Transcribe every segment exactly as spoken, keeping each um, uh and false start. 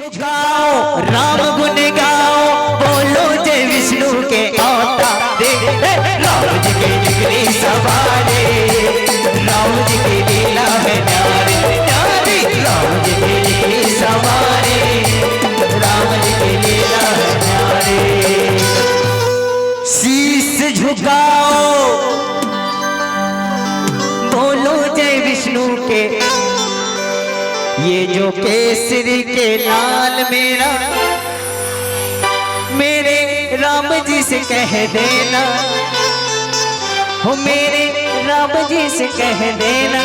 गाओ राम गुण गाओ, बोलो जय विष्णु के अवतारे। हे, राम जी की निकली सवारी, राम जी की लीला है न्यारी, न्यारी। राम जी की निकली सवारी, राम जी की लीला है न्यारी। शीश झुकाओ, बोलो जय विष्णु के। ये जो केसरी के लाल मेरा, मेरे राम जी से कह देना, हो मेरे राम जी से कह देना।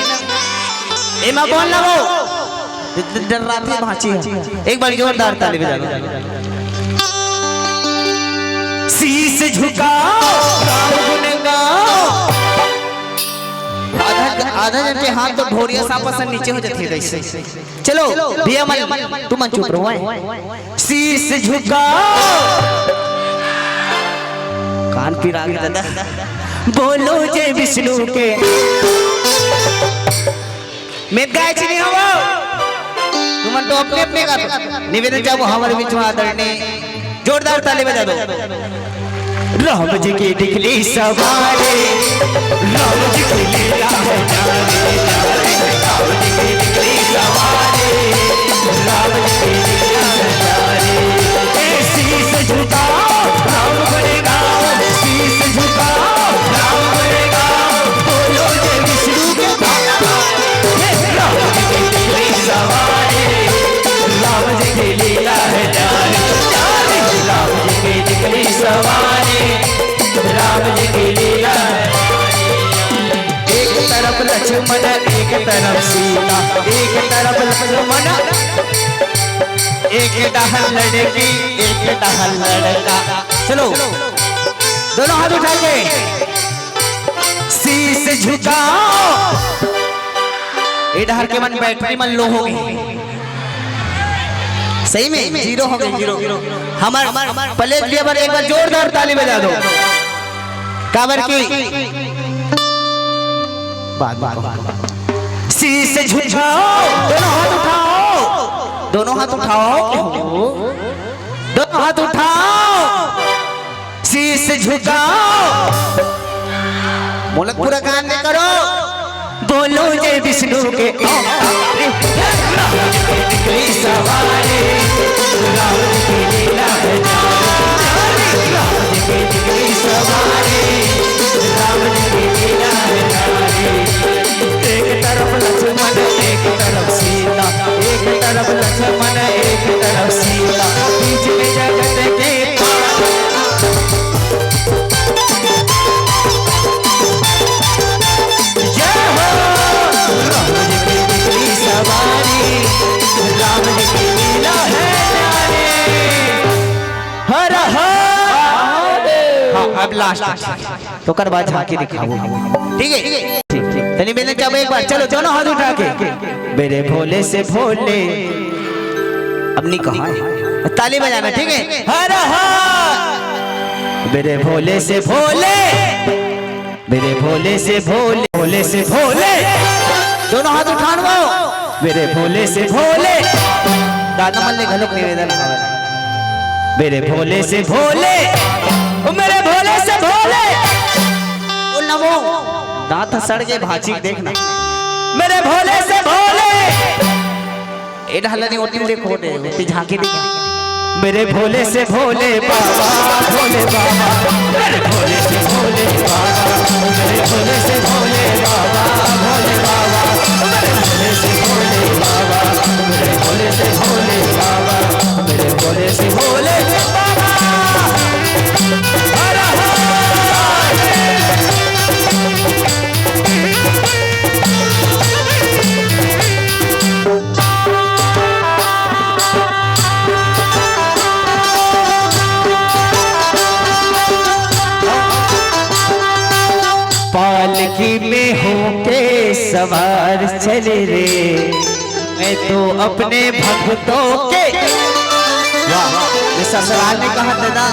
एमा बोल ना वो। ड-, ड-, डर्राथे भांची हे। एक बार जोरदार ताली बजा दो। शीश झुकाओ, राम गुण गाओ। आधा, आधा जन के हाथ तो ढोरिया सांप असन नीचे हो जाथे वैसे। चलो, भैया मन, तुमन चुप रहो, हैं? शीश झुकाओ। कान पिरा गे दादा। बोलो जय विष्णु के। मैं गाय चीनी हूँ वो। तुमन तो अपने अपने का निवेदन चाहबो, हमारे बीच में आदरणीय जोरदार ताली बजा दो। राम जी की निकली सवारी, राम जी की लीला है न्यारी, न्यारी। राम जी की निकली सवारी, राम जी की लीला है न्यारी। ए शीश झुकाओ, राम गुण गाओ, शीश झुकाओ, राम गुण गाओ, बोलो जय विष्णु के। राम जी की निकली सवारी, राम जी की लीला है न्यारी, न्यारी। राम जी की निकली सवारी, राम जी की लीला है। एक तरफ लक्ष्मण, एक तरफ सीता, एक तरफ लक्ष्मण, एक डहर लड़की, एक डहर लड़का। चलो, दोनों हाथ उठा के शीश झुकाओ। ए डहर के मन बैटरी मन लो हो गे, सही में जीरो हो गे, जीरो। हमर पलेश भैया बर एक बार जोरदार ताली बजा दो। काबर की बात, बात, बात। शीश झुकाओ, दोनों हाथ उठाओ, दोनों हाथ उठाओ, दोनों हाथ उठाओ। शीश झुकाओ। मोला पूरा कान में करो। बोलो जय विष्णु के। राम जी की निकली सवारी, राम जी की लीला है न्यारी। राम जी की निकली सवारी, राम जी की लीला है न्यारी। एक तरफ लक्ष्मण, एक तरफ सीता, एक तरफ लक्ष्मण, एक तरफ सीता, बीच में जगत के पावन। जय हो। राम जी की निकली सवारी, राम जी की लीला है न्यारी। हर हर। हाँ, अब लास्ट। तो ओकर बाद झांकी दिखाबो। ठीक है? ठीक, ठीक। तनी मेरे जब एक बार, चलो, दोनों हाथ उठा के। मेरे भोले से भोले। अब नहीं कहा है। ताली बजाना, ठीक है? हर हर। मेरे भोले से भोले। मेरे भोले से भोले, भोले से भोले। दोनों हाथ उठान वो। मेरे भोले से भोले। दादा मन ले घलोक निवेदन हवे। मेरे भोले से भोले, ओ मेरे भोले से भोले। ओ नमो। दांत सड़ गए भांची, देखना। मेरे भोले से भोले। ए ढाला नहीं होती, देखो दे, होती झांकी दिखा। मेरे भोले से भोले बाबा, भोले बाबा, मेरे भोले से भोले बाबा, मेरे भोले से भोले बाबा, भोले बाबा, मेरे भोले से भोले बाबा, मेरे भोले से भोले बाबा, मेरे भोले से भोले बाबा। हर हर। पालकी में होके सवार चले रे, मैं तो अपने भक्तों के। वाह, ये ससुराल में कहा दादा,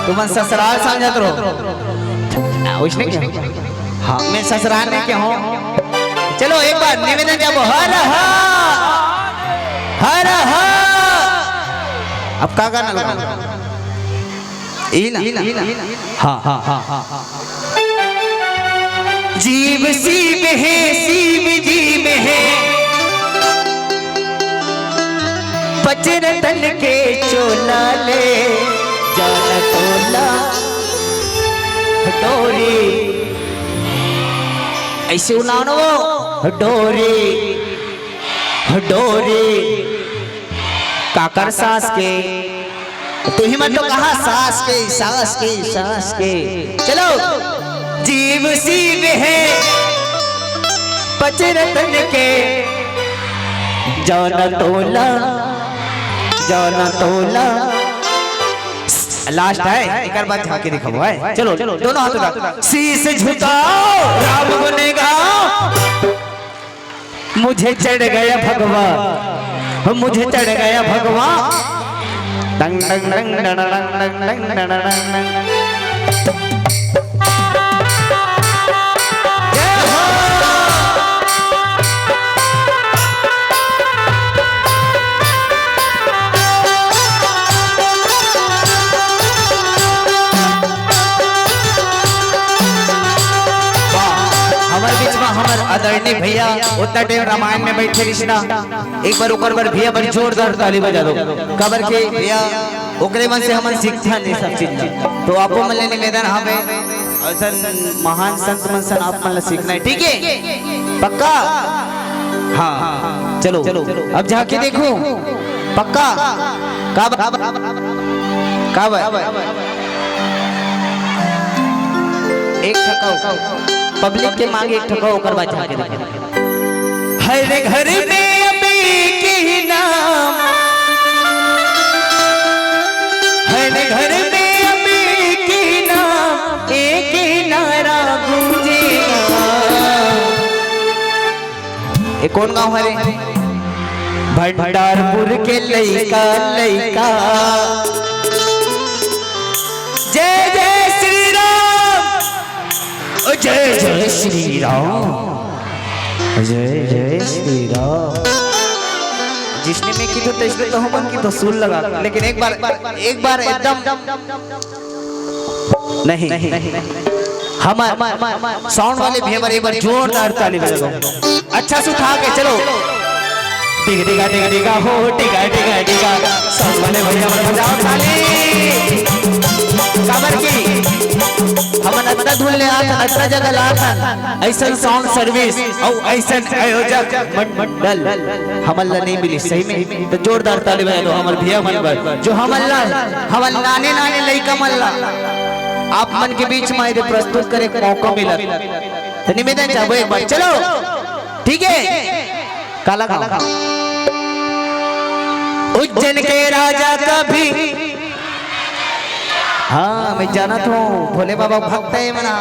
तुमन ससुराल समझत रहो। आ, उसने क्या? हाँ, मैं ससुराल में क्या हूँ? चलो एक बार निवेदन जब हर हर, हर हर। अब का गाना लगाऊं? यही ना? हाँ, हाँ, हाँ, हाँ। जीव शिव हे, शिव जीव हे, पचरतन के चोला ले, जान तोला डोरी। ऐसे उनानो डोरी, डोरी। काकर सास के, तुही मन तो कहा सास के, सास के, सास के। चलो, जीव शिव हे, पचरतन के, जाना तोला, जाना तोला। लास्ट है, एक बार झांकी दिखाओ, है? चलो, दोनों हाथ उठा, शीश झुकाओ, राम गुन गाओ। मुझे चढ़ गया भगवा, मुझे चढ़ गया भगवा। टंग टंग टंग टंग टंग टंग टंग टंग टंग। जय हो। वाह, हमर बीच में हमर आदरणीय भैया उतना टाइम रामायण में बैठे रिहिस ना, एक बार ओकर बर भैया बर जोरदार ताली बजा दो। काबर के भैया ओकरे मन से हमन सीखथन ये सब चीज ला। तो आपो मन ले निवेदन हावे, अइसन महान संत मन सन आप मन ला सीखना है, ठीक है? पक्का? हाँ, चलो, अब झांकी देखो, पक्का? का बा-, का बा-, एक ठका पब्लिक के मांगे, एक ठका ओकर बाद झांकी देखो। हर घर में अभी के नाम, हर घर में अभी के नाम, एक नारा गूंजेगा। ये कौन गांव हरे? भंडारपुर के लइका, लइका। जय जय श्री राम। ओ जय जय श्री राम, जय जय श्री राम। जिसने मैं की तो तैसने तो हमन की तो सुर लगा, लेकिन एक बार, एक बार एकदम नहीं, हमर साउंड वाले भैया बर एक बार जोरदार ताली बजाओ। अच्छा से उठा के चलो। डिग डिगा, डिग डिगा हो, डिगा, डिगा, डिगा। सब वाले भैया मन बजाओ ताली। काबर की हमन अतना दूर ले आथन, अतना जगह ले आथन, अइसन साउंड सर्विस अउ अइसन आयोजक मंडल हमन ला नहीं मिली सही में। तो जोरदार ताली बजा दो हमर भैया मन बर, जो हमन ला, हमन नाने नाने लइका मन ला आप मन के बीच में एदे प्रस्तुत करे के मौका मिलत। तो निवेदन चाहबो एक बार, चलो, ठीक है, काला गाँव। उज्जैन के राजा कभी, हाँ, मैं जानत हूँ, भोले बाबा भक्त है मना।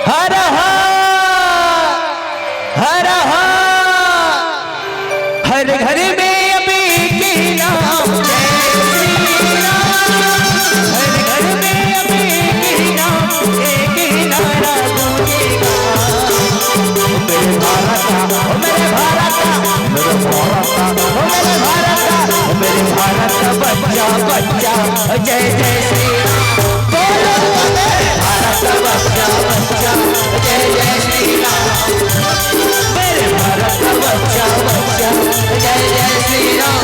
हर हर, हर हर, हर घर में अभी के नाम। हर घर में अभी के नाम, एक ही नारा गूंजेगा। मेरे भारत का, ओ मेरे भारत का, मेरे भारत का, ओ मेरे भारत का, ओ मेरे भारत का बच्चा, बच्चा, जय जय श्री राम। बोलो मेरे भारत का बच्चा, बच्चा, जय जय श्री राम। मेरे भारत का बच्चा, बच्चा, जय जय श्री राम।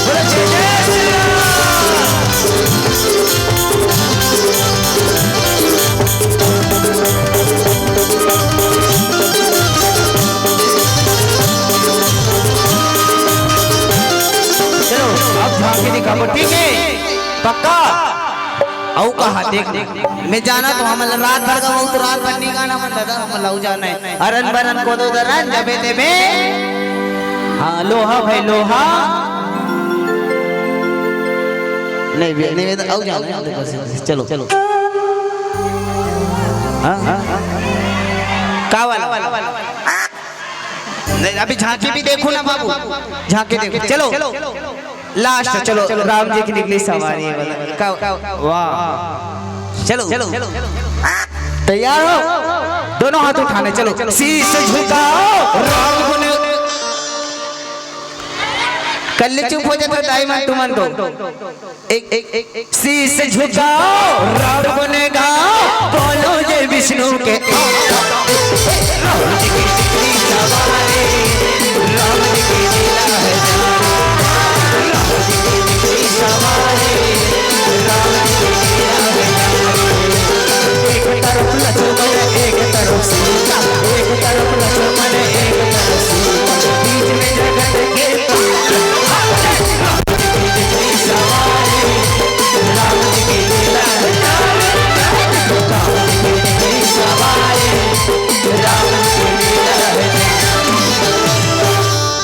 बोलो जय जय श्री राम। चलो, अब झांकी दिखाबो, ठीक है? पक्का? अउ कहा, देख, मैं जानत हूँ, हमन रात भर का बहुत रात भर नहीं गाना मन दादा, हमन लऊ जाना है। अरन बरन को दो दरन, जबे देबे। हाँ, लोहा भाई, लोहा। नहीं, बे-, नहीं, बे-, अउ जाना है, देखो, चलो, चलो। हाँ, हाँ, हाँ। का वाला? नहीं, अभी झांकी भी देखो ना बाबू, झांकी देखो। चलो, लास्ट, चलो, राम जी की निकली सवारी है वाला। का, वाह, चलो, तैयार हो? दोनों हाथ उठाने, चलो। शीश झुकाओ राम गुण। कल्ले चुप हो जाता दाई मन, तुमन तो। एक, एक, एक। शीश झुकाओ राम गुण गाओ, बोलो जय विष्णु के।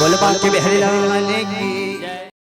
बोल बांके बिहारी लाल